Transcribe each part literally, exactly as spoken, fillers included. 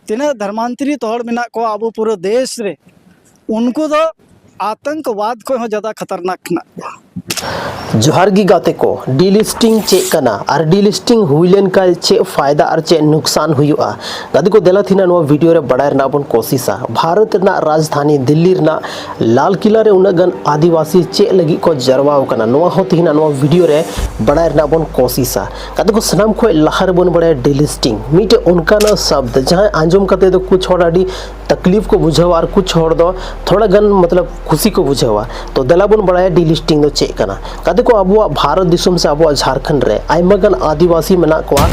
ᱛᱤᱱᱟᱹᱜ ᱫᱷᱚᱨᱢᱟᱱᱛᱚᱨᱤᱛ ᱦᱚᱲ ᱢᱮᱱᱟᱜ ᱠᱚᱣᱟ ᱟᱵᱚ ᱯᱩᱨᱟᱹ ᱫᱮᱥ ᱨᱮ, ᱩᱱᱠᱩ ᱫᱚ ᱟᱛᱚᱝᱠᱚᱵᱟᱫ ᱠᱷᱚᱱ ᱦᱚᱸ ᱡᱟᱫᱟ ᱠᱷᱟᱛᱟᱨᱱᱟᱠ ᱢᱮᱱᱟᱜ ᱠᱚᱣᱟ᱾ ᱡᱚᱦᱟᱨ ᱜᱮ ᱜᱟᱛᱮ ᱠᱚ᱾ Delisting ᱪᱮᱫ ᱠᱟᱱᱟ ᱟᱨ delisting ᱦᱩᱭ ᱞᱮᱱᱠᱷᱟᱱ ᱪᱮᱫ ᱯᱷᱟᱭᱫᱟ ᱟᱨ ᱪᱮᱫ ᱱᱩᱠᱥᱟᱱ ᱦᱩᱭᱩᱜᱼᱟ? ᱜᱟᱛᱮ ᱠᱚ, ᱫᱮᱞᱟ ᱛᱮᱦᱮᱧ ᱱᱚᱣᱟ ᱵᱷᱤᱰᱤᱭᱳ ᱨᱮ ᱵᱟᱲᱟᱭ ᱨᱮᱱᱟᱜ ᱵᱚᱱ ᱠᱳᱥᱤᱥᱟ᱾ ᱵᱷᱟᱨᱚᱛ ᱨᱮᱱᱟᱜ ᱨᱟᱡᱽᱫᱷᱟᱱᱤ ᱫᱤᱞᱞᱤ ᱨᱮᱱᱟᱜ ᱞᱟᱞ ᱠᱤᱞᱟ ᱨᱮ ᱩᱱᱟᱹᱜ ᱜᱟᱱ ᱟᱹᱫᱤᱵᱟᱹᱥᱤ ᱪᱮᱫ ᱞᱟᱹᱜᱤᱫ ᱠᱚ ᱡᱟᱨᱣᱟ ᱟᱠᱟᱱᱟ, ᱱᱚᱣᱟ ᱦᱚᱸ ᱛᱮᱦᱮᱧ ᱱᱚᱣᱟ ᱵᱷᱤᱰᱤᱭᱳ ᱨᱮ ᱵᱟᱲᱟᱭ ᱨᱮᱱᱟᱜ ᱵᱚᱱ ᱠᱳᱥᱤᱥᱟ᱾ ᱜᱟᱛᱮ ᱠᱚ, ᱥᱟᱱᱟᱢ ᱠᱷᱚᱱ ᱞᱟᱦᱟ ᱨᱮᱵᱚᱱ ᱵᱟᱲᱟᱭᱟ delisting ᱢᱤᱫᱴᱮᱡ ᱚᱱᱠᱟᱱᱟᱜ ᱥᱟᱵᱫ ᱡᱟᱦᱟᱸ ᱟᱸᱡᱚᱢ ᱠᱟᱛᱮ ᱫᱚ ᱠᱩᱪ ᱦᱚᱲ ᱟᱹᱰᱤ ᱛᱟᱠᱞᱤᱯ ᱠᱚ ᱵᱩᱡᱷᱟᱹᱣᱟ ᱟᱨ ᱠᱩᱪ ᱦᱚᱲ ᱫᱚ ᱛᱷᱚᱲᱟ ᱜᱟᱱ ᱢᱚᱛᱞᱚᱵ ᱠᱷᱩᱥᱤ ᱠᱚ ᱵᱩᱡᱷᱟᱹᱣᱟ᱾ ᱛᱚ ᱫᱮᱞᱟ ᱵᱚᱱ ᱵᱟᱲᱟᱭᱟ delisting ᱫᱚ ᱪᱮᱫ ᱠᱟᱱᱟ᱾ ᱜᱟᱛᱮ ᱠᱚ, ᱟᱵᱚᱣᱟᱜ ᱵᱷᱟᱨᱚᱛ ᱫᱤᱥᱚᱢ ᱥᱮ ᱟᱵᱚᱣᱟᱜ ᱡᱷᱟᱨᱠᱷᱚᱸᱰ ᱨᱮ ᱟᱭᱢᱟ ᱜᱟᱱ ᱟᱹᱫᱤᱵᱟᱹᱥᱤ ᱢᱮᱱᱟᱜ ᱠᱚᱣᱟ,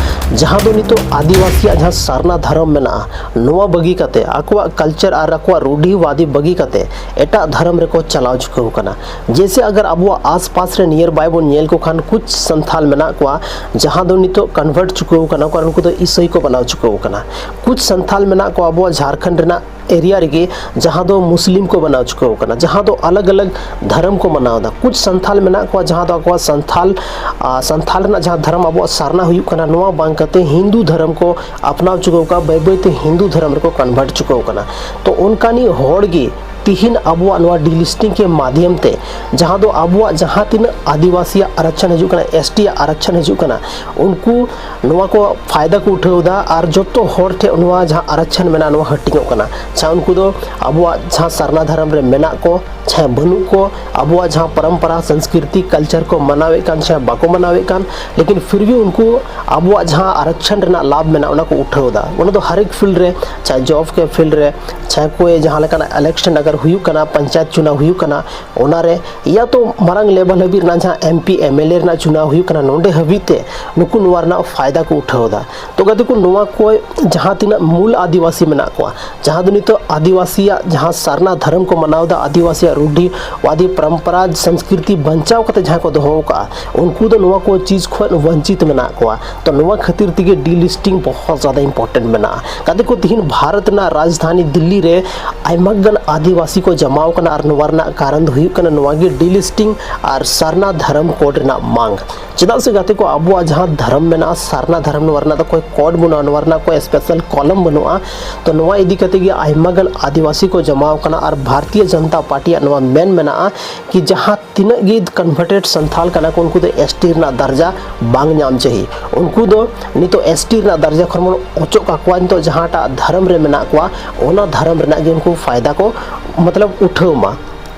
ᱡᱟᱦᱟᱸ ᱫᱚ ᱱᱤᱛᱚᱜ ᱟᱹᱫᱤᱵᱟᱹᱥᱤᱭᱟᱜ ᱡᱟᱦᱟᱸ ᱥᱟᱨᱱᱟ ᱫᱷᱚᱨᱚᱢ ᱢᱮᱱᱟᱜᱼᱟ, ᱱᱚᱣᱟ ᱵᱟᱹᱜᱤ ᱠᱟᱛᱮ, ᱟᱠᱚᱣᱟᱜ ᱠᱟᱞᱪᱟᱨ ᱟᱨ ᱟᱠᱚᱣᱟᱜ ᱨᱩᱰᱷᱤᱣᱟᱫᱤ ᱵᱟᱹᱜᱤ ᱠᱟᱛᱮ ᱮᱴᱟᱜ ᱫᱷᱚᱨᱚᱢ ᱨᱮᱠᱚ ᱪᱟᱞᱟᱣ ᱪᱩᱠᱟᱹᱣ ᱠᱟᱱᱟ᱾ ᱡᱮᱭᱥᱮ ᱟᱜᱟᱨ ᱟᱵᱚᱣᱟᱜ ᱟᱥᱯᱟᱥ ᱨᱮ nearby ᱵᱚᱱ ᱧᱮᱞ ᱠᱚ ᱠᱷᱟᱱ, ᱠᱩᱪ ᱥᱟᱱᱛᱷᱟᱞ ᱢᱮᱱᱟᱜ ᱠᱚᱣᱟ ᱡᱟᱦᱟᱸ ᱫᱚ ᱱᱤᱛᱚᱜ convert ᱪᱩᱠᱟᱹᱣ ᱠᱟᱱᱟ ᱠᱚ, ᱟᱨ ᱩᱱᱠᱩ ᱫᱚ ᱤᱥᱟᱹᱭ ᱠᱚ ᱵᱮᱱᱟᱣ ᱪᱩᱠᱟᱹᱣ ᱠᱟᱱᱟ᱾ ᱠᱩᱪ ᱥᱟᱱᱛᱷᱟᱞ ᱢᱮᱱᱟᱜ ᱠᱚᱣᱟ ᱟᱵᱚᱣᱟᱜ ᱡᱷᱟᱨᱠᱷᱚᱸᱰ ᱨᱮᱱᱟᱜ ᱮᱨᱤᱭᱟ ᱨᱮᱜᱮ, ᱡᱟᱦᱟᱸ ᱫᱚ ᱢᱩᱥᱞᱤᱢ ᱠᱚ ᱵᱮᱱᱟᱣ ᱪᱩᱠᱟᱹᱣ ᱠᱟᱱᱟ, ᱡᱟᱦᱟᱸ ᱫᱚ ᱟᱞᱟᱜᱽ ᱟᱞᱟᱜᱽ ᱫᱷᱚᱨᱚᱢ ᱠᱚ ᱢᱟᱱᱟᱣ ᱮᱫᱟ᱾ ᱠᱩᱪ ᱥᱟᱱᱛᱷᱟᱞ ᱢᱮᱱᱟᱜ ᱠᱚᱣᱟ ᱡᱟᱦᱟᱸ ᱫᱚ ᱟᱠᱚᱣᱟᱜ ᱥᱟᱱᱛᱷᱟᱞ, ᱟᱨ ᱥᱟᱱᱛᱷᱟᱞ ᱨᱮᱱᱟᱜ ᱡᱟᱦᱟᱸ ᱫᱷᱚᱨᱚᱢ ᱟᱵᱚᱣᱟᱜ ᱥᱟᱨᱱᱟ ᱦᱩᱭᱩᱜ ᱠᱟᱱᱟ, ᱱᱚᱣᱟ ᱵᱟᱝ ᱠᱟᱛᱮ ᱦᱤᱱᱫᱩ ᱫᱷᱚᱨᱚᱢ ᱠᱚ ᱟᱯᱱᱟᱣ ᱪᱩᱠᱟᱹᱣ ᱠᱟᱜᱼᱟ, ᱵᱟᱹᱭ ᱵᱟᱹᱭ ᱛᱮ ᱦᱤᱱᱫᱩ ᱫᱷᱚᱨᱚᱢ ᱨᱮᱠᱚ convert ᱪᱩᱠᱟᱹᱣ ᱠᱟᱱᱟ᱾ ᱛᱚ ᱚᱱᱠᱟᱱᱤᱡ ᱦᱚᱲ ᱜᱮ ᱛᱤᱦᱤᱧ ᱟᱵᱚᱣᱟᱜ ᱱᱚᱣᱟ delisting ᱠᱮ ᱢᱟᱫᱷᱭᱚᱢ ᱛᱮ, ᱡᱟᱦᱟᱸ ᱫᱚ ᱟᱵᱚᱣᱟᱜ ᱡᱟᱦᱟᱸ ᱛᱤᱱᱟᱹᱜ ᱟᱹᱫᱤᱵᱟᱹᱥᱤᱭᱟᱜ ᱟᱨᱟᱠᱪᱷᱚᱱ ᱦᱤᱡᱩᱜ ᱠᱟᱱᱟ, ᱮᱥ ᱴᱤ ᱟᱜ ᱟᱨᱟᱠᱪᱷᱚᱱ ᱦᱤᱡᱩᱜ ᱠᱟᱱᱟ, ᱩᱱᱠᱩ ᱱᱚᱣᱟ ᱠᱚ ᱯᱷᱟᱭᱫᱟ ᱠᱚ ᱩᱴᱷᱟᱹᱣ ᱮᱫᱟ ᱟᱨ ᱡᱚᱛᱚ ᱦᱚᱲ ᱴᱷᱮᱱ ᱱᱚᱣᱟ ᱡᱟᱦᱟᱸ ᱟᱨᱟᱠᱪᱷᱚᱱ ᱢᱮᱱᱟᱜᱼᱟ, ᱱᱚᱣᱟ ᱦᱟᱹᱴᱤᱧᱚᱜ ᱠᱟᱱᱟ᱾ ᱪᱷᱟ, ᱩᱱᱠᱩ ᱫᱚ ᱟᱵᱚᱣᱟᱜ ᱡᱟᱦᱟᱸ ᱥᱟᱨᱱᱟ ᱫᱷᱚᱨᱚᱢ ᱨᱮ ᱢᱮᱱᱟᱜ ᱠᱚ, ᱪᱷᱟ, ᱵᱟᱹᱱᱩᱜ ᱠᱚ, ᱟᱵᱚᱣᱟᱜ ᱡᱟᱦᱟᱸ ᱯᱚᱨᱚᱢᱯᱚᱨᱟ, ᱥᱚᱝᱥᱠᱨᱤᱛᱤ, ᱠᱟᱞᱪᱟᱨ ᱠᱚ ᱢᱟᱱᱟᱣᱮᱫ ᱠᱟᱱ, ᱪᱷᱟ, ᱵᱟᱠᱚ ᱢᱟᱱᱟᱣᱮᱫ ᱠᱟᱱ, ᱞᱮᱠᱤᱱ ᱯᱷᱤᱨ ᱵᱷᱤ ᱩᱱᱠᱩ ᱟᱵᱚᱣᱟᱜ ᱡᱟᱦᱟᱸ ᱟᱨᱟᱠᱪᱷᱚᱱ ᱨᱮᱱᱟᱜ ᱞᱟᱵᱷ ᱢᱮᱱᱟᱜᱼᱟ, ᱚᱱᱟ ᱠᱚ ᱩᱴᱷᱟᱹᱣ ᱮᱫᱟ᱾ ᱚᱱᱟ ᱫᱚ ᱦᱟᱨ ᱮᱠ ᱯᱷᱤᱞᱰ ᱨᱮ, ᱪᱷᱟ, ᱡᱚᱵ ᱠᱮ ᱯᱷᱤᱞᱰ ᱨᱮ, ᱪᱷᱟ, ᱠᱚᱭ ᱡᱟᱦᱟᱸ ᱞᱮᱠᱟᱱᱟᱜ ᱤᱞᱮᱠᱥᱚᱱ ᱟᱜᱟᱨ ᱦᱩᱭᱩᱜ ᱠᱟᱱᱟ, ᱯᱚᱧᱪᱟᱭᱮᱛ ᱪᱩᱱᱟᱣ ᱦᱩᱭᱩᱜ ᱠᱟᱱᱟ, ᱚᱱᱟᱨᱮ ᱤᱭᱟ ᱛᱚ ᱢᱟᱨᱟᱝ ᱞᱮᱵᱮᱞ ᱦᱟᱹᱵᱤᱡ ᱨᱮᱱᱟᱜ ᱡᱟᱦᱟᱸ M P, M L A ᱨᱮᱱᱟᱜ ᱪᱩᱱᱟᱣ ᱦᱩᱭᱩᱜ ᱠᱟᱱᱟ, ᱱᱚᱸᱰᱮ ᱦᱟᱹᱵᱤᱡ ᱛᱮ ᱱᱩᱠᱩ ᱱᱚᱣᱟ ᱨᱮᱱᱟᱜ ᱯᱷᱟᱭᱫᱟ ᱠᱚ ᱩᱴᱷᱟᱹᱣ ᱮᱫᱟ᱾ ᱛᱚ ᱜᱟᱛᱮ ᱠᱚ, ᱱᱚᱣᱟ ᱠᱚ ᱡᱟᱦᱟᱸ ᱛᱤᱱᱟᱹᱜ ᱢᱩᱞ ᱟᱹᱫᱤᱵᱟᱹᱥᱤ ᱢᱮᱱᱟᱜ ᱠᱚᱣᱟ, ᱡᱟᱦᱟᱸ ᱫᱚ ᱱᱤᱛᱚᱜ ᱟᱹᱫᱤᱵᱟᱹᱥᱤᱭᱟᱜ ᱡᱟᱦᱟᱸ ᱥᱟᱨᱱᱟ ᱫᱷᱚᱨᱚᱢ ᱠᱚ ᱢᱟᱱᱟᱣ ᱮᱫᱟ, ᱟᱹᱫᱤᱵᱟᱹᱥᱤᱭᱟᱜ ᱨᱩᱰᱷᱤ ᱟᱹᱫᱤ ᱯᱚᱨᱚᱢᱯᱚᱨᱟ ᱥᱚᱝᱥᱠᱨᱤᱛᱤ ᱵᱟᱧᱪᱟᱣ ᱠᱟᱛᱮ ᱡᱟᱦᱟᱸ ᱠᱚ ᱫᱚᱦᱚ ᱟᱠᱟᱫᱼᱟ, ᱩᱱᱠᱩ ᱫᱚ ᱱᱚᱣᱟ ᱠᱚ ᱪᱤᱡᱽ ᱠᱷᱚᱱ ᱵᱚᱧᱪᱤᱛ ᱢᱮᱱᱟᱜ ᱠᱚᱣᱟ᱾ ᱛᱚ ᱱᱚᱣᱟ ᱠᱷᱟᱹᱛᱤᱨ ᱛᱮᱜᱮ delisting ᱵᱚᱦᱩᱛ ᱡᱟᱫᱟ important ᱢᱮᱱᱟᱜᱼᱟ᱾ ᱜᱟᱛᱮ ᱠᱚ, ᱛᱤᱦᱤᱧ ᱵᱷᱟᱨᱚᱛ ᱨᱮᱱᱟᱜ ᱨᱟᱡᱽᱫᱷᱟᱱᱤ ᱫᱤᱞᱞᱤ ᱨᱮ ᱟᱭᱢᱟ ᱜᱟᱱ ᱟᱹᱫᱤᱵᱟᱹᱥᱤ ᱥᱤ ᱠᱚ ᱡᱟᱢᱟᱣ ᱠᱟᱱᱟ ᱟᱨ ᱱᱚᱣᱟ ᱨᱮᱱᱟᱜ ᱠᱟᱨᱚᱱ ᱫᱚ ᱦᱩᱭᱩᱜ ᱠᱟᱱᱟ ᱱᱚᱣᱟ ᱜᱮ, ᱰᱤᱞᱤᱥᱴᱤᱝ ᱟᱨ ᱥᱟᱨᱱᱟ ᱫᱷᱚᱨᱚᱢ ᱠᱳᱰ ᱨᱮᱱᱟᱜ ᱢᱟᱝ᱾ ᱪᱮᱫᱟᱜ ᱥᱮ ᱜᱟᱛᱮ ᱠᱚ, ᱟᱵᱚᱣᱟᱜ ᱡᱟᱦᱟᱸ ᱫᱷᱚᱨᱚᱢ ᱢᱮᱱᱟᱜᱼᱟ, ᱥᱟᱨᱱᱟ ᱫᱷᱚᱨᱚᱢ, ᱱᱚᱣᱟ ᱨᱮᱱᱟᱜ ᱫᱚ ᱠᱳᱭ ᱠᱳᱰ ᱵᱟᱹᱱᱩᱜᱼᱟ, ᱱᱚᱣᱟ ᱨᱮᱱᱟᱜ ᱠᱳᱭ ᱥᱯᱮᱥᱟᱞ ᱠᱚᱞᱚᱢ ᱵᱟᱹᱱᱩᱜᱼᱟ᱾ ᱛᱚ ᱱᱚᱣᱟ ᱤᱫᱤ ᱠᱟᱛᱮ ᱜᱮ ᱟᱭᱢᱟ ᱜᱟᱱ ᱟᱹᱫᱤᱵᱟᱹᱥᱤ ᱠᱚ ᱡᱟᱢᱟᱣ ᱠᱟᱱᱟ ᱟᱨ ᱵᱷᱟᱨᱚᱛᱤᱭᱚ ᱡᱚᱱᱚᱛᱟ ᱯᱟᱨᱴᱤᱭᱟᱜ ᱱᱚᱣᱟ ᱢᱮᱱ ᱢᱮᱱᱟᱜᱼᱟ ᱠᱤ ᱡᱟᱦᱟᱸ ᱛᱤᱱᱟᱹᱜ ᱜᱮ ᱠᱚᱱᱵᱷᱟᱨᱴᱮᱰ ᱥᱟᱱᱛᱷᱟᱞ ᱠᱟᱱᱟ ᱠᱚ, ᱩᱱᱠᱩ ᱫᱚ ᱮᱥ ᱴᱤ ᱨᱮᱱᱟᱜ ᱫᱟᱨᱡᱟ ᱵᱟᱝ ᱧᱟᱢ ᱪᱟᱹᱦᱤ᱾ ᱩᱱᱠᱩ ᱫᱚ ᱱᱤᱛᱚᱜ ᱮᱥ ᱴᱤ ᱨᱮᱱᱟᱜ ᱫᱟᱨᱡᱟ ᱠᱷᱚᱱ ᱵᱚᱱ ᱚᱪᱚᱜ ᱠᱟᱠᱚᱣᱟ, ᱱᱤᱛᱚᱜ ᱡᱟᱦᱟᱸᱴᱟᱜ ᱫᱷᱚᱨᱚᱢ ᱨᱮ ᱢᱮᱱᱟᱜ ᱠᱚᱣᱟ, ᱚᱱᱟ ᱫᱷᱚᱨᱚᱢ ᱨᱮᱱᱟᱜ ᱜᱮ ᱩᱱᱠᱩ ᱯᱷᱟᱭᱫᱟ ᱠᱚ, ᱢᱚᱛᱞᱚᱵ, ᱩᱴᱷᱟᱹᱣ ᱢᱟ᱾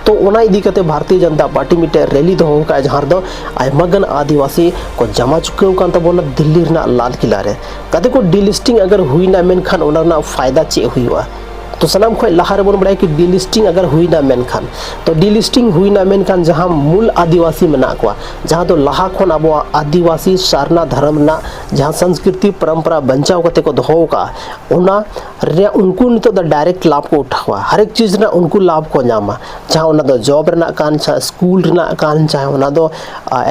ᱛᱚ ᱚᱱᱟ ᱤᱫᱤ ᱠᱟᱛᱮ ᱵᱷᱟᱨᱚᱛᱤᱭᱚ ᱡᱚᱱᱚᱛᱟ ᱯᱟᱨᱴᱤ ᱢᱤᱫᱴᱮᱱ ᱨᱮᱞᱤ ᱫᱚᱦᱚ ᱟᱠᱟᱫᱼᱟ, ᱡᱟᱦᱟᱸ ᱨᱮᱫᱚ ᱟᱭᱢᱟ ᱜᱟᱱ ᱟᱹᱫᱤᱵᱟᱹᱥᱤ ᱠᱚ ᱡᱟᱢᱟ ᱪᱩᱠᱟᱹᱣ ᱟᱠᱟᱱ ᱛᱟᱵᱚᱱᱟ ᱫᱤᱞᱞᱤ ᱨᱮᱱᱟᱜ ᱞᱟᱞ ᱠᱤᱞᱟ ᱨᱮ᱾ ᱜᱟᱛᱮ ᱠᱚ, ᱰᱤᱞᱤᱥᱴᱤᱝ ᱟᱜᱟᱨ ᱦᱩᱭᱱᱟ, ᱢᱮᱱᱠᱷᱟᱱ ᱚᱱᱟ ᱨᱮᱱᱟᱜ ᱯᱷᱟᱭᱫᱟ ᱪᱮᱫ ᱦᱩᱭᱩᱜᱼᱟ? ᱛᱚ ᱥᱟᱱᱟᱢ ᱠᱷᱚᱱ ᱞᱟᱦᱟ ᱨᱮᱵᱚᱱ ᱵᱟᱲᱟᱭᱟ ᱠᱤ ᱰᱤᱞᱤᱥᱴᱤᱝ ᱟᱜᱟᱨ ᱦᱩᱭᱱᱟ, ᱢᱮᱱᱠᱷᱟᱱ, ᱛᱚ ᱰᱤᱞᱤᱥᱴᱤᱝ ᱦᱩᱭᱱᱟ, ᱢᱮᱱᱠᱷᱟᱱ ᱡᱟᱦᱟᱸ ᱢᱩᱞ ᱟᱹᱫᱤᱵᱟᱹᱥᱤ ᱢᱮᱱᱟᱜ ᱠᱚᱣᱟ, ᱡᱟᱦᱟᱸ ᱫᱚ ᱞᱟᱦᱟ ᱠᱷᱚᱱ ᱟᱵᱚᱣᱟᱜ ᱟᱹᱫᱤᱵᱟᱹᱥᱤ ᱥᱟᱨᱱᱟ ᱫᱷᱚᱨᱚᱢ ᱨᱮᱱᱟᱜ ᱡᱟᱦᱟᱸ ᱥᱚᱝᱥᱠᱨᱤᱛᱤ ᱯᱚᱨᱚᱢᱯᱚᱨᱟ ᱵᱟᱧᱪᱟᱣ ᱠᱟᱛᱮ ᱠᱚ ᱫᱚᱦᱚ ᱟᱠᱟᱫᱼᱟ, ᱚᱱᱟ ᱨᱮᱭᱟᱜ ᱩᱱᱠᱩ ᱱᱤᱛᱚᱜ ᱫᱚ ᱰᱟᱭᱨᱮᱠᱴ ᱞᱟᱵᱷ ᱠᱚ ᱩᱴᱷᱟᱹᱣᱟ᱾ ᱦᱟᱨ ᱮᱠ ᱪᱤᱡᱽ ᱨᱮᱱᱟᱜ ᱩᱱᱠᱩ ᱞᱟᱵᱷ ᱠᱚ ᱧᱟᱢᱟ, ᱡᱟᱦᱟᱸ ᱚᱱᱟ ᱫᱚ ᱡᱚᱵ ᱨᱮᱱᱟᱜ ᱠᱟᱱ, ᱪᱟᱦᱮ ᱥᱠᱩᱞ ᱨᱮᱱᱟᱜ ᱠᱟᱱ, ᱪᱟᱦᱮ ᱚᱱᱟ ᱫᱚ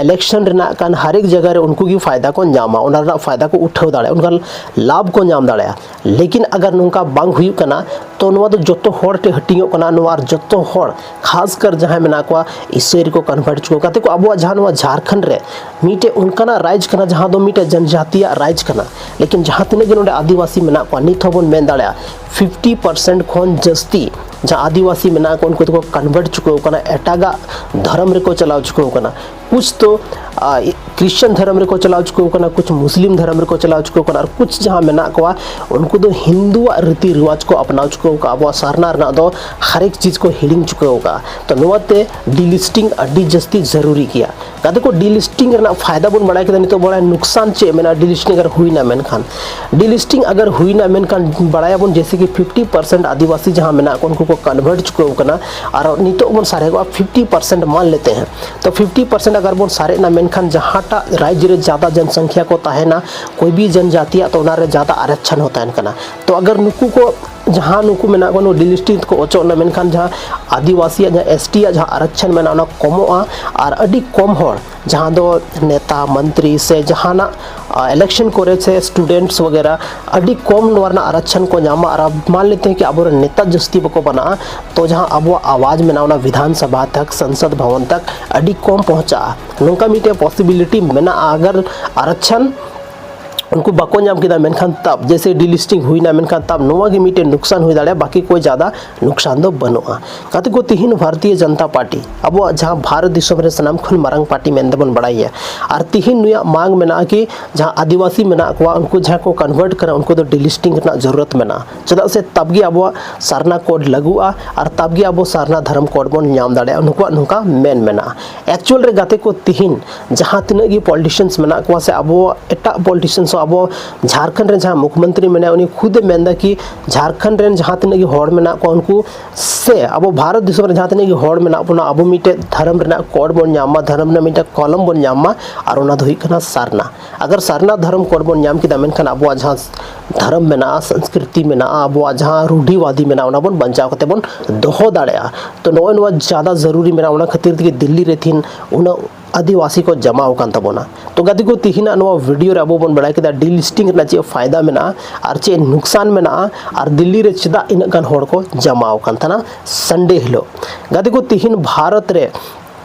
ᱤᱞᱮᱠᱥᱚᱱ ᱨᱮᱱᱟᱜ ᱠᱟᱱ, ᱦᱟᱨ ᱮᱠ ᱡᱟᱭᱜᱟ ᱨᱮ ᱩᱱᱠᱩ ᱜᱮ ᱯᱷᱟᱭᱫᱟ ᱠᱚ ᱧᱟᱢᱟ, ᱚᱱᱟ ᱨᱮᱱᱟᱜ ᱯᱷᱟᱭᱫᱟ ᱠᱚ ᱩᱴᱷᱟᱹᱣ ᱫᱟᱲᱮᱭᱟᱜᱼᱟ, ᱚᱱᱠᱟᱱ ᱞᱟᱵᱷ ᱠᱚ ᱧᱟᱢ ᱫᱟᱲᱮᱭᱟᱜᱼᱟ᱾ ᱞᱮᱠᱤᱱ ᱟᱜᱟᱨ ᱱᱚᱝᱠᱟ ᱵᱟᱝ ᱦᱩᱭᱩᱜ ᱠᱟᱱᱟ, ᱛᱚ ᱱᱚᱣᱟ ᱫᱚ ᱡᱚᱛᱚ ᱦᱚᱲ ᱴᱷᱮᱱ ᱦᱟᱹᱴᱤᱧᱚᱜ ᱠᱟᱱᱟ᱾ ᱱᱚᱣᱟ ᱟᱨ ᱡᱚᱛᱚ ᱦᱚᱲ, ᱠᱷᱟᱥ ᱠᱟᱨ ᱡᱟᱦᱟᱸᱭ ᱢᱮᱱᱟᱜ ᱠᱚᱣᱟ, ᱤᱥᱟᱹᱭ ᱨᱮᱠᱚ ᱠᱚᱱᱵᱷᱟᱨᱴ ᱪᱩᱠᱟᱹᱣ ᱠᱟᱛᱮ ᱠᱚ, ᱟᱵᱚᱣᱟᱜ ᱡᱟᱦᱟᱸ ᱱᱚᱣᱟ ᱡᱷᱟᱲᱠᱷᱚᱸᱰ ᱨᱮ ᱢᱤᱫᱴᱮᱡ ᱚᱱᱠᱟᱱᱟᱜ ᱨᱟᱡᱽ ᱠᱟᱱᱟ, ᱡᱟᱦᱟᱸ ᱫᱚ ᱢᱤᱫᱴᱮᱡ ᱡᱚᱱᱡᱟᱛᱤᱭᱟᱜ ᱨᱟᱡᱽ ᱠᱟᱱᱟ, ᱞᱮᱠᱤᱱ ᱡᱟᱦᱟᱸ ᱛᱤᱱᱟᱹᱜ ᱜᱮ ᱱᱚᱰᱮ ᱟᱹᱫᱤᱵᱟᱹᱥᱤ ᱢᱮᱱᱟᱜ ᱠᱚᱣᱟ, ᱱᱤᱛ ᱦᱚᱸᱵᱚᱱ ᱢᱮᱱ ᱫᱟᱲᱮᱭᱟᱜᱼᱟ, ᱯᱷᱤᱯᱴᱤ ᱯᱟᱨᱥᱮᱱᱴ ᱠᱷᱚᱱ ᱡᱟᱹᱥᱛᱤ ᱡᱟᱦᱟᱸ ᱟᱹᱫᱤᱵᱟᱹᱥᱤ ᱢᱮᱱᱟᱜ ᱠᱚᱣᱟ, ᱩᱱᱠᱩ ᱫᱚᱠᱚ ᱠᱚᱱᱵᱷᱟᱨᱴ ᱪᱩᱠᱟᱹᱣ ᱠᱟᱱᱟ, ᱮᱴᱟᱜᱟᱜ ᱫᱷᱚᱨᱚᱢ ᱨᱮᱠᱚ ᱪᱟᱞᱟᱣ ᱪᱩᱠᱟᱹᱣ ᱠᱟᱱᱟ᱾ ᱠᱩᱪ ᱛᱚ, ᱟ, ᱠᱨᱤᱥᱪᱟᱱ ᱫᱷᱚᱨᱚᱢ ᱨᱮᱠᱚ ᱪᱟᱞᱟᱣ ᱪᱩᱠᱟᱹᱣ ᱠᱟᱱᱟ, ᱠᱩᱪ ᱢᱩᱥᱞᱤᱢ ᱫᱷᱚᱨᱚᱢ ᱨᱮᱠᱚ ᱪᱟᱞᱟᱣ ᱪᱩᱠᱟᱹᱣ ᱠᱟᱱᱟ, ᱟᱨ ᱠᱩᱪ ᱡᱟᱦᱟᱸ ᱢᱮᱱᱟᱜ ᱠᱚᱣᱟ, ᱩᱱᱠᱩ ᱫᱚ ᱦᱤᱱᱫᱩᱣᱟᱜ ᱨᱤᱛᱤ ᱨᱤᱣᱟᱡᱽ ᱠᱚ ᱟᱯᱱᱟᱣ ᱪᱩᱠᱟᱹᱣ ᱠᱟᱜᱼᱟ, ᱟᱵᱚᱣᱟᱜ ᱥᱟᱨᱱᱟ ᱨᱮᱱᱟᱜ ᱫᱚ ᱦᱟᱨ ᱮᱠ ᱪᱤᱡᱽ ᱠᱚ ᱦᱤᱲᱤᱧ ᱪᱩᱠᱟᱹᱣ ᱠᱟᱜᱼᱟ᱾ ᱛᱚ ᱱᱚᱣᱟᱛᱮ ᱰᱤᱞᱤᱥᱴᱤᱝ ᱟᱹᱰᱤ ᱡᱟᱹᱥᱛᱤ ᱡᱟᱹᱨᱩᱨᱤ ᱜᱮᱭᱟ᱾ ᱜᱟᱛᱮ ᱠᱚ, ᱰᱤᱞᱤᱥᱴᱤᱝ ᱨᱮᱱᱟᱜ ᱯᱷᱟᱭᱫᱟ ᱵᱚᱱ ᱵᱟᱲᱟᱭ ᱠᱮᱫᱟ, ᱱᱤᱛᱚᱜ ᱵᱟᱲᱟᱭ ᱱᱩᱠᱥᱟᱱ ᱪᱮᱫ ᱢᱮᱱᱟᱜᱼᱟ ᱰᱤᱞᱤᱥᱴᱤᱝ ᱟᱜᱟᱨ ᱦᱩᱭᱱᱟ ᱢᱮᱱᱠᱷᱟᱱ? ᱰᱤᱞᱤᱥᱴᱤᱝ ᱟᱜᱟᱨ ᱦᱩᱭᱱᱟ ᱢᱮᱱᱠᱷᱟᱱ ᱵᱟᱲᱟᱭᱟᱵᱚᱱ ᱡᱮᱭᱥᱮ ᱠᱤ ᱯᱷᱤᱯᱴᱤ ᱯᱟᱨᱥᱮᱱᱴ ᱟᱹᱫᱤᱵᱟᱹᱥᱤ ᱡᱟᱦᱟᱸ ᱢᱮᱱᱟᱜ ᱠᱚ, ᱩᱱᱠᱩ ᱠᱚ ᱠᱚᱱᱵᱷᱟᱨᱴ ᱪᱩᱠᱟᱹᱣ ᱠᱟᱱᱟ, ᱟᱨ ᱱᱤᱛᱚᱜ ᱵᱚᱱ ᱥᱟᱨᱮᱡᱚᱜᱼᱟ ᱯᱷᱤᱯᱴᱤ ᱯᱟᱨᱥᱮᱱᱴ ᱢᱟᱱ ᱞᱮᱛᱮ ᱦᱮᱸ᱾ ᱛᱚ ᱯᱷᱤᱯᱴᱤ ᱯᱟᱨᱥᱮᱱᱴ ᱟᱜᱟᱨ ᱵᱚᱱ ᱥᱟᱨᱮᱡ ᱮᱱᱟ, ᱢᱮᱱᱠᱷᱟᱱ ᱡᱟᱦᱟᱸᱴᱟᱜ ᱨᱟᱡᱽ ᱨᱮ ᱡᱟᱫᱟ ᱡᱚᱱᱥᱚᱝᱠᱷᱭᱟ ᱠᱚ ᱛᱟᱦᱮᱱᱟ, ᱠᱳᱭ ᱵᱤ ᱡᱚᱱᱡᱟᱛᱤᱭᱟᱜ, ᱛᱚ ᱚᱱᱟ ᱨᱮ ᱡᱟᱫᱟ ᱟᱨᱟᱠᱪᱷᱚᱱ ᱦᱚᱸ ᱛᱟᱦᱮᱱ ᱠᱟᱱᱟ᱾ ᱛᱚ ᱟᱜᱟᱨ ᱱᱩᱠᱩ ᱠᱚ, ᱡᱟᱦᱟᱸ ᱱᱩᱠᱩ ᱢᱮᱱᱟᱜ ᱠᱚᱣᱟ, ᱱᱩᱠᱩ ᱰᱤᱞᱤᱥᱴᱤᱝ ᱛᱮᱠᱚ ᱚᱪᱚᱜ ᱮᱱᱟ, ᱢᱮᱱᱠᱷᱟᱱ ᱡᱟᱦᱟᱸ ᱟᱹᱫᱤᱵᱟᱹᱥᱤᱭᱟᱜ, ᱡᱟᱦᱟᱸ ᱮᱥ ᱴᱤ ᱭᱟᱜ ᱡᱟᱦᱟᱸ ᱟᱨᱟᱠᱪᱷᱚᱱ ᱢᱮᱱᱟᱜᱼᱟ, ᱚᱱᱟ ᱠᱚᱢᱚᱜᱼᱟ᱾ ᱟᱨ ᱟᱹᱰᱤ ᱠᱚᱢ ᱦᱚᱲ, ᱡᱟᱦᱟᱸ ᱫᱚ ᱱᱮᱛᱟ, ᱢᱚᱱᱛᱨᱤ ᱥᱮ ᱡᱟᱦᱟᱱᱟᱜ ᱤᱞᱮᱠᱥᱚᱱ ᱠᱚᱨᱮ ᱥᱮ ᱥᱴᱩᱰᱮᱱᱴᱥ ᱵᱟᱜᱮᱨᱟ ᱟᱹᱰᱤ ᱠᱚᱢ ᱱᱚᱣᱟ ᱨᱮᱱᱟᱜ ᱟᱨᱟᱠᱪᱷᱟᱱ ᱠᱚ ᱧᱟᱢᱟ᱾ ᱟᱨ ᱢᱟᱱ ᱞᱮᱛᱮ ᱦᱮᱸ ᱠᱤ ᱟᱵᱚᱨᱮᱱ ᱱᱮᱛᱟ ᱡᱟᱹᱥᱛᱤ ᱵᱟᱠᱚ ᱵᱮᱱᱟᱜᱼᱟ, ᱛᱚ ᱡᱟᱦᱟᱸ ᱟᱵᱚᱣᱟᱜ ᱟᱣᱟᱡᱽ ᱢᱮᱱᱟᱜᱼᱟ ᱚᱱᱟ ᱵᱤᱫᱷᱟᱱ ᱥᱚᱵᱷᱟ ᱛᱚᱠ, ᱥᱚᱝᱥᱚᱫ ᱵᱷᱚᱵᱚᱱ ᱛᱚᱠ ᱟᱹᱰᱤ ᱠᱚᱢ ᱯᱚᱦᱚᱸᱪᱟᱜᱼᱟ᱾ ᱱᱚᱝᱠᱟ ᱢᱤᱫᱴᱮᱱ ᱯᱚᱥᱤᱵᱤᱞᱤᱴᱤ ᱢᱮᱱᱟᱜᱼᱟ᱾ ᱟᱜᱟᱨ ᱟᱨᱟᱠᱪᱷᱟᱱ ᱩᱱᱠᱩ ᱵᱟᱠᱚ ᱧᱟᱢ ᱠᱮᱫᱟ, ᱢᱮᱱᱠᱷᱟᱱ ᱛᱟᱵ ᱡᱮᱭᱥᱮ ᱰᱤᱞᱤᱥᱴᱤᱝ ᱦᱩᱭᱱᱟ, ᱢᱮᱱᱠᱷᱟᱱ ᱛᱟᱵ ᱱᱚᱣᱟ ᱜᱮ ᱢᱤᱫᱴᱮᱱ ᱱᱩᱠᱥᱟᱱ ᱦᱩᱭ ᱫᱟᱲᱮᱭᱟᱜᱼᱟ, ᱵᱟᱹᱠᱤ ᱠᱚᱭ ᱡᱟᱫᱟ ᱱᱩᱠᱥᱟᱱ ᱫᱚ ᱵᱟᱹᱱᱩᱜᱼᱟ᱾ ᱜᱟᱛᱮ ᱠᱚ, ᱛᱤᱦᱤᱧ ᱵᱷᱟᱨᱚᱛᱤᱭᱚ ᱡᱚᱱᱚᱛᱟ ᱯᱟᱨᱴᱤ ᱟᱵᱚᱣᱟᱜ ᱡᱟᱦᱟᱸ ᱵᱷᱟᱨᱚᱛ ᱫᱤᱥᱚᱢ ᱨᱮ ᱥᱟᱱᱟᱢ ᱠᱷᱚᱱ ᱢᱟᱨᱟᱝ ᱯᱟᱨᱴᱤ ᱢᱮᱱᱛᱮᱵᱚᱱ ᱵᱟᱲᱟᱭᱟ, ᱟᱨ ᱛᱤᱦᱤᱧ ᱱᱩᱭᱟᱜ ᱢᱟᱜᱽ ᱢᱮᱱᱟᱜᱼᱟ ᱠᱤ ᱡᱟᱦᱟᱸ ᱟᱹᱫᱤᱵᱟᱹᱥᱤ ᱢᱮᱱᱟᱜ ᱠᱚᱣᱟ ᱩᱱᱠᱩ ᱡᱟᱦᱟᱸ ᱠᱚ ᱠᱚᱱᱵᱷᱟᱨᱴ ᱠᱟᱱᱟ ᱩᱱᱠᱩ ᱫᱚ ᱰᱤᱞᱤᱥᱴᱤᱝ ᱨᱮᱱᱟᱜ ᱡᱚᱨᱩᱨᱟᱛ ᱢᱮᱱᱟᱜᱼᱟ, ᱪᱮᱫᱟᱜ ᱥᱮ ᱛᱟᱵ ᱜᱮ ᱟᱵᱚᱣᱟᱜ ᱥᱟᱨᱱᱟ ᱠᱳᱰ ᱞᱟᱹᱜᱩᱜᱼᱟ ᱟᱨ ᱛᱟᱵ ᱜᱮ ᱟᱵᱚ ᱥᱟᱨᱱᱟ ᱫᱷᱚᱨᱚᱢ ᱠᱳᱰ ᱵᱚᱱ ᱧᱟᱢ ᱫᱟᱲᱮᱭᱟᱜᱼᱟ, ᱱᱩᱠᱩᱣᱟᱜ ᱱᱚᱝᱠᱟ ᱢᱮᱱ ᱢᱮᱱᱟᱜᱼᱟ᱾ ᱮᱠᱪᱩᱭᱟᱞ ᱨᱮ ᱜᱟᱛᱮ ᱠᱚ, ᱛᱤᱦᱤᱧ ᱡᱟᱦᱟᱸ ᱛᱤᱱᱟᱹᱜ ᱜᱮ ᱯᱚᱞᱤᱴᱤᱥᱤᱭᱟᱱᱥ ᱢᱮᱱᱟᱜ ᱠᱚᱣᱟ ᱥᱮ ᱟᱵᱚ ᱮᱴᱟᱜ ᱯᱚᱞᱤᱴᱤᱥᱤᱭᱟᱱᱥ ᱦᱚᱸ, ᱟᱵᱚ ᱡᱷᱟᱲᱠᱷᱚᱸᱰ ᱨᱮ ᱡᱟᱦᱟᱸ ᱢᱩᱠᱷᱭᱚᱢᱚᱱᱛᱨᱤ ᱢᱮᱱᱟᱭᱟ ᱩᱱᱤ ᱠᱷᱩᱫᱮ ᱢᱮᱱᱫᱟ ᱠᱤ ᱡᱷᱟᱲᱠᱷᱚᱸᱰ ᱨᱮᱱ ᱡᱟᱦᱟᱸ ᱛᱤᱱᱟᱹᱜ ᱜᱮ ᱦᱚᱲ ᱢᱮᱱᱟᱜ ᱠᱚᱣᱟ ᱩᱱᱠᱩ ᱥᱮ ᱟᱵᱚ ᱵᱷᱟᱨᱚᱛ ᱫᱤᱥᱚᱢ ᱨᱮ ᱡᱟᱦᱟᱸ ᱛᱤᱱᱟᱹᱜ ᱜᱮ ᱦᱚᱲ ᱢᱮᱱᱟᱜ ᱵᱚᱱᱟ, ᱟᱵᱚ ᱢᱤᱫᱴᱮᱡ ᱫᱷᱚᱨᱚᱢ ᱨᱮᱱᱟᱜ ᱠᱳᱰ ᱵᱚᱱ ᱧᱟᱢ ᱢᱟ, ᱫᱷᱚᱨᱚᱢ ᱨᱮᱱᱟᱜ ᱢᱤᱫᱴᱮᱡ ᱠᱚᱞᱚᱢ ᱵᱚᱱ ᱧᱟᱢ ᱢᱟ, ᱟᱨ ᱚᱱᱟ ᱫᱚ ᱦᱩᱭᱩᱜ ᱠᱟᱱᱟ ᱥᱟᱨᱱᱟ᱾ ᱟᱜᱟᱨ ᱥᱟᱨᱱᱟ ᱫᱷᱚᱨᱚᱢ ᱠᱳᱰ ᱵᱚᱱ ᱧᱟᱢ ᱠᱮᱫᱟ, ᱢᱮᱱᱠᱷᱟᱱ ᱟᱵᱚᱣᱟᱜ ᱡᱟᱦᱟᱸ ᱫᱷᱚᱨᱚᱢ ᱢᱮᱱᱟᱜᱼᱟ, ᱥᱚᱝᱥᱠᱨᱤᱛᱤ ᱢᱮᱱᱟᱜᱼᱟ, ᱟᱵᱚᱣᱟᱜ ᱡᱟᱦᱟᱸ ᱨᱩᱰᱷᱤᱣᱟᱫᱤ ᱢᱮᱱᱟᱜᱼᱟ, ᱚᱱᱟ ᱵᱚᱱ ᱵᱟᱧᱪᱟᱣ ᱠᱟᱛᱮ ᱵᱚᱱ ᱫᱚᱦᱚ ᱫᱟᱲᱮᱭᱟᱜᱼᱟ᱾ ᱛᱚ ᱱᱚᱜᱼᱚᱭ ᱱᱚᱣᱟ ᱡᱟᱫᱟ ᱡᱟᱹᱨᱩᱨᱤ ᱢᱮᱱᱟᱜᱼᱟ, ᱚᱱᱟ ᱠᱷᱟᱹᱛᱤᱨ ᱛᱮᱜᱮ ᱫᱤᱞᱞᱤ ᱨᱮ ᱛᱤᱦᱤᱧ ᱩᱱᱟᱹᱜ ᱟᱹᱫᱤᱵᱟᱹᱥᱤ ᱠᱚ ᱡᱟᱢᱟ ᱟᱠᱟᱱ ᱛᱟᱵᱚᱱᱟ᱾ ᱛᱚ ᱜᱟᱛᱮ ᱠᱚ, ᱛᱤᱦᱤᱧᱟᱜ ᱱᱚᱣᱟ ᱵᱷᱤᱰᱤᱭᱳ ᱨᱮ ᱟᱵᱚ ᱵᱚᱱ ᱵᱟᱲᱟᱭ ᱠᱮᱫᱟ ᱰᱤᱞᱤᱥᱴᱤᱝ ᱨᱮᱱᱟᱜ ᱪᱮᱫ ᱯᱷᱟᱭᱫᱟ ᱢᱮᱱᱟᱜᱼᱟ ᱟᱨ ᱪᱮᱫ ᱱᱩᱠᱥᱟᱱ ᱢᱮᱱᱟᱜᱼᱟ, ᱟᱨ ᱫᱤᱞᱞᱤ ᱨᱮ ᱪᱮᱫᱟᱜ ᱤᱱᱟᱹᱜ ᱜᱟᱱ ᱦᱚᱲ ᱠᱚ ᱡᱟᱢᱟ ᱟᱠᱟᱱ ᱛᱟᱦᱮᱱᱟ ᱥᱟᱱᱰᱮ ᱦᱤᱞᱳᱜ᱾ ᱜᱟᱛᱮ ᱠᱚ, ᱛᱤᱦᱤᱧ ᱵᱷᱟᱨᱚᱛ ᱨᱮ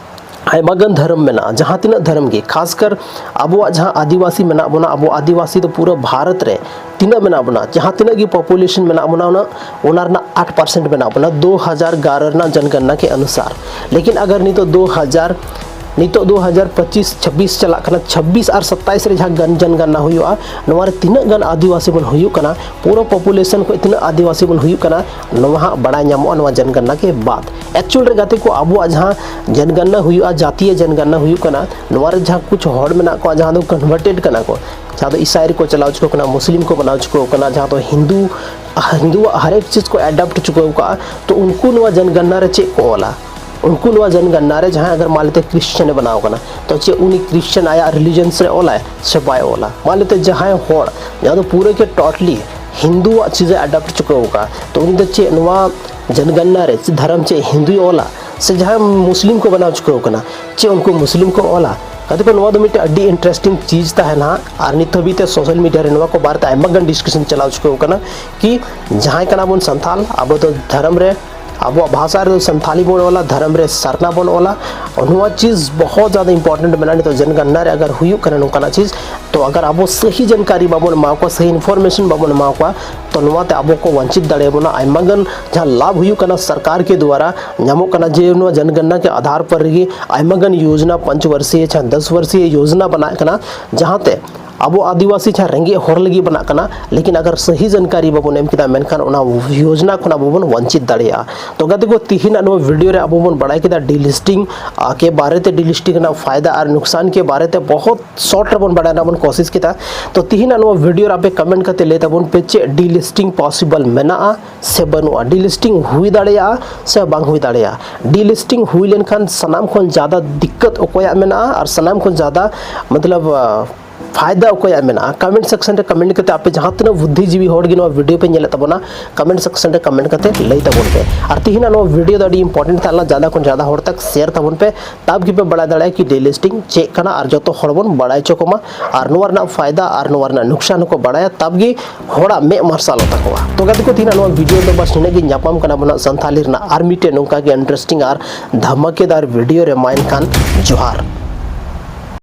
ᱟᱭᱢᱟ ᱜᱟᱱ ᱫᱷᱚᱨᱚᱢ ᱢᱮᱱᱟᱜᱼᱟ, ᱡᱟᱦᱟᱸ ᱛᱤᱱᱟᱹᱜ ᱫᱷᱚᱨᱚᱢ ᱜᱮ, ᱠᱷᱟᱥᱠᱟᱨ ᱟᱵᱚᱣᱟᱜ ᱡᱟᱦᱟᱸ ᱟᱹᱫᱤᱵᱟᱹᱥᱤ ᱢᱮᱱᱟᱜ ᱵᱚᱱᱟ, ᱟᱵᱚ ᱟᱹᱫᱤᱵᱟᱹᱥᱤ ᱫᱚ ᱯᱩᱨᱟᱹ ᱵᱷᱟᱨᱚᱛ ᱨᱮ ᱛᱤᱱᱟᱹᱜ ᱢᱮᱱᱟᱜ ᱵᱚᱱᱟ, ᱡᱟᱦᱟᱸ ᱛᱤᱱᱟᱹᱜ ᱜᱮ ᱯᱚᱯᱩᱞᱮᱥᱚᱱ ᱢᱮᱱᱟᱜ ᱵᱚᱱᱟ, ᱚᱱᱟ, ᱚᱱᱟ ᱨᱮᱱᱟᱜ ᱟᱴ ᱯᱟᱨᱥᱮᱱᱴ ᱢᱮᱱᱟᱜ ᱵᱚᱱᱟ, ᱫᱩ ᱦᱟᱡᱟᱨ ᱮᱜᱟᱨᱚ ᱨᱮᱱᱟᱜ ᱡᱚᱱᱜᱚᱱᱱᱟ ᱠᱮ ᱚᱱᱩᱥᱟᱨ᱾ ᱞᱮᱠᱤᱱ ᱟᱜᱟᱨ ᱱᱤᱛᱚᱜ ᱫᱩ ᱦᱟᱡᱟᱨ, ᱱᱤᱛᱚᱜ ᱫᱩ ᱦᱟᱡᱟᱨ ᱯᱚᱸᱪᱤᱥ ᱪᱷᱟᱵᱵᱤᱥ ᱪᱟᱞᱟᱜ ᱠᱟᱱᱟ, ᱪᱷᱟᱵᱵᱤᱥ ᱟᱨ ᱥᱟᱛᱟᱭᱤᱥ ᱨᱮ ᱡᱟᱦᱟᱸ ᱜᱟᱱ ᱡᱚᱱᱜᱚᱱᱱᱟ ᱦᱩᱭᱩᱜᱼᱟ, ᱱᱚᱣᱟ ᱨᱮ ᱛᱤᱱᱟᱹᱜ ᱜᱟᱱ ᱟᱹᱫᱤᱵᱟᱹᱥᱤ ᱵᱚᱱ ᱦᱩᱭᱩᱜ ᱠᱟᱱᱟ, ᱯᱩᱨᱟᱹ ᱯᱚᱯᱩᱞᱮᱥᱚᱱ ᱠᱷᱚᱱ ᱛᱤᱱᱟᱹᱜ ᱟᱹᱫᱤᱵᱟᱹᱥᱤ ᱵᱚᱱ ᱦᱩᱭᱩᱜ ᱠᱟᱱᱟ, ᱱᱚᱣᱟ ᱦᱟᱸᱜ ᱵᱟᱲᱟᱭ ᱧᱟᱢᱚᱜᱼᱟ ᱱᱚᱣᱟ ᱡᱚᱱᱜᱚᱱᱱᱟ ᱠᱮ ᱵᱟᱫ᱾ ᱮᱠᱪᱩᱭᱟᱞ ᱨᱮ ᱜᱟᱛᱮ ᱠᱚ, ᱟᱵᱚᱣᱟᱜ ᱡᱟᱦᱟᱸ ᱡᱚᱱᱜᱚᱱᱱᱟ ᱦᱩᱭᱩᱜᱼᱟ, ᱡᱟᱛᱤᱭᱚ ᱡᱚᱱᱜᱚᱱᱱᱟ ᱦᱩᱭᱩᱜ ᱠᱟᱱᱟ, ᱱᱚᱣᱟ ᱨᱮ ᱡᱟᱦᱟᱸ ᱠᱩᱪ ᱦᱚᱲ ᱢᱮᱱᱟᱜ ᱠᱚᱣᱟ ᱡᱟᱦᱟᱸ ᱫᱚ ᱠᱚᱱᱵᱷᱟᱨᱴᱮᱰ ᱠᱟᱱᱟ ᱠᱚ, ᱡᱟᱦᱟᱸ ᱫᱚ ᱤᱥᱟᱭ ᱨᱮᱠᱚ ᱪᱟᱞᱟᱣ ᱪᱩᱠᱟᱹᱣ ᱠᱟᱱᱟ, ᱢᱩᱥᱞᱤᱢ ᱠᱚ ᱵᱮᱱᱟᱣ ᱪᱩᱠᱟᱹᱣ ᱠᱟᱱᱟ, ᱡᱟᱦᱟᱸ ᱫᱚ ᱦᱤᱱᱫᱩ, ᱦᱤᱱᱫᱩᱣᱟᱜ ᱦᱟᱨ ᱮᱠ ᱪᱤᱡᱽ ᱠᱚ ᱮᱰᱟᱯᱴ ᱪᱩᱠᱟᱹᱣ ᱠᱟᱜᱼᱟ, ᱛᱚ ᱩᱱᱠᱩ ᱱᱚᱣᱟ ᱡᱚᱱᱜᱚᱱᱱᱟ ᱨᱮ ᱪᱮᱫ ᱠᱚ ᱚᱞᱟ? ᱩᱱᱠᱩ ᱱᱚᱣᱟ ᱡᱚᱱᱜᱚᱱᱱᱟ ᱨᱮ ᱡᱟᱦᱟᱸᱭ ᱟᱜᱟᱨ ᱢᱟᱱ ᱞᱮᱛᱮ ᱠᱨᱤᱥᱪᱟᱱ ᱮ ᱵᱮᱱᱟᱣ ᱠᱟᱱᱟ, ᱛᱚ ᱪᱮᱫ ᱩᱱᱤ ᱠᱨᱤᱥᱪᱟᱱ ᱟᱭᱟᱜ ᱨᱤᱞᱤᱡᱤᱭᱚᱱᱥ ᱨᱮ ᱚᱞᱟᱭ ᱥᱮ ᱵᱟᱭ ᱚᱞᱟ? ᱢᱟᱱ ᱞᱮᱛᱮ ᱡᱟᱦᱟᱸᱭ ᱦᱚᱲ ᱡᱟᱦᱟᱸ ᱫᱚ ᱯᱩᱨᱟᱹ ᱜᱮ ᱴᱳᱴᱟᱞᱤ ᱦᱤᱱᱫᱩᱣᱟᱜ ᱪᱤᱡᱽ ᱮ ᱮᱰᱟᱯᱴ ᱪᱩᱠᱟᱹᱣ ᱠᱟᱜᱼᱟ, ᱛᱚ ᱩᱱᱤ ᱫᱚ ᱪᱮᱫ ᱱᱚᱣᱟ ᱡᱚᱱᱜᱚᱱᱱᱟ ᱨᱮ ᱪᱮᱫ ᱫᱷᱚᱨᱚᱢ ᱪᱮᱫ ᱦᱤᱱᱫᱩᱭ ᱚᱞᱟ ᱥᱮ ᱡᱟᱦᱟᱸᱭ ᱢᱩᱥᱞᱤᱢ ᱠᱚ ᱵᱮᱱᱟᱣ ᱪᱩᱠᱟᱹᱣ ᱠᱟᱱᱟ, ᱪᱮᱫ ᱩᱱᱠᱩ ᱢᱩᱥᱞᱤᱢ ᱠᱚ ᱚᱞᱟ? ᱜᱟᱛᱮ ᱠᱚ, ᱱᱚᱣᱟ ᱫᱚ ᱢᱤᱫᱴᱮᱱ ᱟᱹᱰᱤ interesting ᱪᱤᱡᱽ ᱛᱟᱦᱮᱱᱟ᱾ ᱟᱨ ᱱᱤᱛ ᱦᱟᱹᱵᱤᱡ ᱛᱮ social media ᱨᱮ ᱱᱚᱣᱟ ᱠᱚ ᱵᱟᱨᱮᱛᱮ ᱟᱭᱢᱟ ᱜᱟᱱ discussion ᱪᱟᱞᱟᱣ ᱪᱩᱠᱟᱹᱣ ᱠᱟᱱᱟ ᱠᱤ ᱡᱟᱦᱟᱸᱭ ᱠᱟᱱᱟ ᱵᱚᱱ ᱥᱟᱱᱛᱟᱞ, ᱟᱵᱚ ᱫᱚ ᱫᱷᱚᱨᱚᱢ ᱨᱮ, ᱟᱵᱚᱣᱟᱜ ᱵᱷᱟᱥᱟ ᱨᱮ ᱥᱟᱱᱛᱷᱟᱞᱤ ᱵᱚᱱ ᱚᱞᱟ, ᱫᱷᱚᱨᱚᱢ ᱨᱮ ᱥᱟᱨᱱᱟ ᱵᱚᱱ ᱚᱞᱟ᱾ ᱱᱚᱣᱟ ᱪᱤᱡᱽ ᱵᱚᱦᱚᱛ ᱡᱟᱫᱟ important ᱢᱮᱱᱟᱜᱼᱟ᱾ ᱱᱤᱛᱚᱜ ᱡᱚᱱᱜᱚᱱᱱᱟ ᱨᱮ ᱟᱜᱟᱨ ᱦᱩᱭᱩᱜ ᱠᱟᱱᱟ ᱱᱚᱝᱠᱟᱱᱟᱜ ᱪᱤᱡᱽ, ᱛᱚ ᱟᱜᱟᱨ ᱟᱵᱚ ᱥᱟᱹᱦᱤ ᱡᱟᱱᱠᱟᱨᱤ ᱵᱟᱵᱚᱱ ᱮᱢᱟ ᱠᱚᱣᱟ, ᱥᱟᱹᱦᱤ information ᱵᱟᱵᱚᱱ ᱮᱢᱟ ᱠᱚᱣᱟ, ᱛᱚ ᱱᱚᱣᱟᱛᱮ ᱟᱵᱚ ᱠᱚ ᱣᱟᱧᱪᱤᱛ ᱫᱟᱲᱮᱭᱟᱵᱚᱱᱟ᱾ ᱟᱭᱢᱟ ᱜᱟᱱ ᱡᱟᱦᱟᱸ ᱞᱟᱵᱷ ᱦᱩᱭᱩᱜ ᱠᱟᱱᱟ ᱥᱚᱨᱠᱟᱨ ᱠᱮ ᱫᱣᱟᱨᱟ, ᱧᱟᱢᱚᱜ ᱠᱟᱱᱟ ᱡᱮ ᱱᱚᱣᱟ ᱡᱚᱱᱜᱚᱱᱱᱟ ᱠᱮ ᱟᱫᱷᱟᱨ ᱯᱟᱨ ᱨᱮᱜᱮ ᱟᱭᱢᱟ ᱜᱟᱱ ᱭᱳᱡᱽᱱᱟ, ᱯᱟᱸᱪ ᱵᱚᱨᱥᱤᱭᱟ, ᱪᱟᱦᱮ ᱫᱚᱥ ᱵᱚᱨᱥᱤᱭᱟ ᱭᱳᱡᱽᱱᱟ ᱵᱮᱱᱟᱜ ᱠᱟᱱᱟ, ᱡᱟᱦᱟᱸᱛᱮ ᱟᱵᱚ ᱟᱹᱫᱤᱵᱟᱹᱥᱤ ᱡᱟᱦᱟᱸ ᱨᱮᱸᱜᱮᱡ ᱦᱚᱲ ᱞᱟᱹᱜᱤᱫ ᱵᱮᱱᱟᱜ ᱠᱟᱱᱟ, ᱞᱮᱠᱤᱱ ᱟᱜᱟᱨ ᱥᱟᱹᱦᱤ ᱡᱟᱱᱠᱟᱨᱤ ᱵᱟᱵᱚᱱ ᱮᱢ ᱠᱮᱫᱟ, ᱢᱮᱱᱠᱷᱟᱱ ᱚᱱᱟ ᱭᱳᱡᱽᱱᱟ ᱠᱷᱚᱱ ᱟᱵᱚ ᱵᱚᱱ ᱣᱟᱧᱪᱤᱛ ᱫᱟᱲᱮᱭᱟᱜᱼᱟ᱾ ᱛᱚ ᱜᱟᱛᱮ ᱠᱚ, ᱛᱤᱦᱤᱧᱟᱜ ᱱᱚᱣᱟ video ᱨᱮ ᱟᱵᱚ ᱵᱚᱱ ᱵᱟᱲᱟᱭ ᱠᱮᱫᱟ delisting ᱠᱮ ᱵᱟᱨᱮ ᱛᱮ, delisting ᱨᱮᱱᱟᱜ ᱯᱷᱟᱭᱫᱟ ᱟᱨ ᱱᱩᱠᱥᱟᱱ ᱠᱮ ᱵᱟᱨᱮ ᱛᱮ ᱵᱚᱦᱚᱛ short ᱨᱮᱵᱚᱱ ᱵᱟᱲᱟᱭ ᱨᱮᱱᱟᱜ ᱵᱚᱱ ᱠᱳᱥᱤᱥ ᱠᱮᱫᱟ᱾ ᱛᱚ ᱛᱤᱦᱤᱧᱟᱜ ᱱᱚᱣᱟ video ᱨᱮ ᱟᱯᱮ comment ᱠᱟᱛᱮ ᱞᱟᱹᱭ ᱛᱟᱵᱚᱱ ᱯᱮ, ᱪᱮᱫ delisting possible ᱢᱮᱱᱟᱜᱼᱟ ᱥᱮ ᱵᱟᱹᱱᱩᱜᱼᱟ, delisting ᱦᱩᱭ ᱫᱟᱲᱮᱭᱟᱜᱼᱟ ᱥᱮ ᱵᱟᱝ ᱦᱩᱭ ᱫᱟᱲᱮᱭᱟᱜᱼᱟ, delisting ᱦᱩᱭ ᱞᱮᱱᱠᱷᱟᱱ ᱥᱟᱱᱟᱢ ᱠᱷᱚᱱ ᱡᱟᱫᱟ ᱫᱤᱠᱠᱟᱛ ᱚᱠᱚᱭᱟᱜ ᱢᱮᱱᱟᱜᱼᱟ ᱟᱨ ᱥᱟᱱᱟᱢ ᱠᱷᱚᱱ ᱡᱟᱫᱟ ᱢᱚᱛᱞᱚᱵ ᱯᱷᱟᱭᱫᱟ ᱚᱠᱚᱭᱟᱜ ᱢᱮᱱᱟᱜᱼᱟ? Comment section ᱨᱮ comment ᱠᱟᱛᱮ ᱟᱯᱮ ᱡᱟᱦᱟᱸ ᱛᱤᱱᱟᱹᱜ ᱵᱩᱫᱽᱫᱷᱤᱡᱤᱵᱤ ᱦᱚᱲ ᱜᱮ ᱱᱚᱣᱟ video ᱯᱮ ᱧᱮᱞᱮᱫ ᱛᱟᱵᱚᱱᱟ, comment section ᱨᱮ comment ᱠᱟᱛᱮ ᱞᱟᱹᱭ ᱛᱟᱵᱚᱱ ᱯᱮ᱾ ᱟᱨ ᱛᱤᱦᱤᱧᱟᱜ ᱱᱚᱣᱟ video ᱫᱚ ᱟᱹᱰᱤ important ᱛᱟᱦᱮᱸ ᱞᱮᱱᱟ, ᱡᱟᱫᱟ ᱠᱷᱚᱱ ᱡᱟᱫᱟ ᱦᱚᱲ ᱛᱟᱠ share ᱛᱟᱵᱚᱱ ᱯᱮ, ᱛᱟᱵ ᱜᱮᱯᱮ ᱵᱟᱲᱟᱭ ᱫᱟᱲᱮᱭᱟᱜᱼᱟ ᱠᱤ delisting ᱪᱮᱫ ᱠᱟᱱᱟ ᱟᱨ ᱡᱚᱛᱚ ᱦᱚᱲ ᱵᱚᱱ ᱵᱟᱲᱟᱭ ᱦᱚᱪᱚ ᱠᱚᱢᱟ᱾ ᱟᱨ ᱱᱚᱣᱟ ᱨᱮᱱᱟᱜ ᱯᱷᱟᱭᱫᱟ ᱟᱨ ᱱᱚᱣᱟ ᱨᱮᱱᱟᱜ ᱱᱩᱠᱥᱟᱱ ᱦᱚᱸᱠᱚ ᱵᱟᱲᱟᱭᱟ, ᱛᱟᱵ ᱜᱮ ᱦᱚᱲᱟᱜ ᱢᱮᱫ ᱢᱟᱨᱥᱟᱞᱚᱜ ᱛᱟᱠᱚᱣᱟ᱾ ᱛᱚ ᱜᱟᱛᱮ ᱠᱚ, ᱛᱤᱦᱤᱧᱟᱜ ᱱᱚᱣᱟ video ᱫᱚ ᱵᱟᱥ ᱱᱤᱱᱟᱹᱜ ᱜᱮ᱾ ᱧᱟᱯᱟᱢ ᱠᱟᱱᱟ ᱵᱚᱱ ᱦᱟᱸᱜ ᱥᱟᱱᱛᱷᱟᱞᱤ ᱨᱮᱱᱟᱜ ᱟᱨ ᱢᱤᱫᱴᱮᱱ ᱱᱚᱝᱠᱟ ᱜᱮ interesting ᱟᱨ ᱫᱷᱟᱢᱟᱠᱮᱫᱟᱨ video ᱨᱮ᱾ ᱢᱟ ᱮᱱᱠᱷᱟᱱ ᱡᱚᱦᱟᱨ᱾